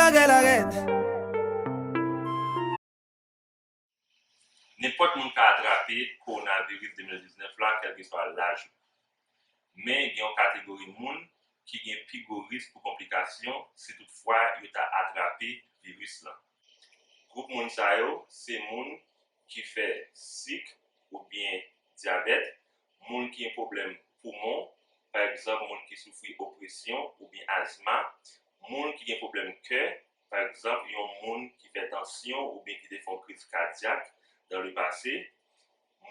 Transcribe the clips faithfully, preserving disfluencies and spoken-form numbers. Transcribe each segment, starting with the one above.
Bagay la rèd. Nenpòt moun ka atrape kowonaviris de mil diznèf la, kèlkeswa laj ou. Men gen yon kategori moun ki gen pi gwo risk pou konplikasyon si toutfwa yo ta atrape viris lan. Gwoup moun sa yo se moun ki fè sik oubyen dyabèt, moun ki gen pwoblèm poumon, pa egzanp, moun ki soufri opresyon oubyen azma, moun ki gen pwoblèm kè, pa egzanp, yon moun ki fè tansyon oubyen ki te fè yon kriz kadyak dans le passé,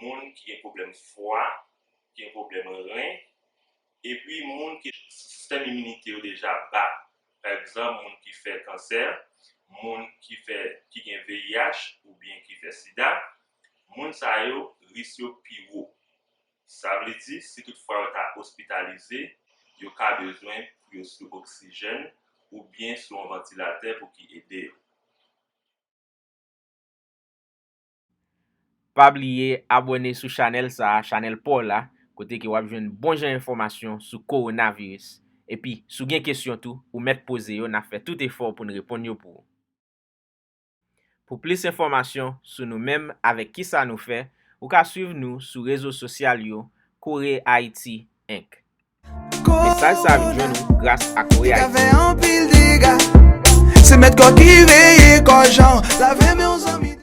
moun ki gen pwoblèm fwa, ki gen pwoblèm ren, epi moun ki sistèm iminite yo deja ba. Pa egzanp, moun ki fè kansè, moun ki fè ki gen V I H oubyen ki fè sida, moun sa yo, risk yo pi wo. Sa vle di, si toutfwa yo ta ospitalize, yo ka bezwen pou yo sou oksijèn oubyen sou yon vantilatè pou ki ede yo. Pa bliye abòne sou chanèl sa a, chanèl pa w la, kote ke w ap jwenn bon jan enfòmasyon sou kowonaviris. Epi, si w gen kesyon tou, ou mèt poze yo, n ap fè tout efò pou n reponn yo pou ou. Pou plis enfòmasyon sou nou menm avèk kisa nou fè, ou ka swiv nou sou rezo sosyal yo Kore Ayiti Enk. Mesaj sa a vin jwenn ou gras a Kore Ayiti. Se mèt kò ki veye kò jan lave men yon zanmi.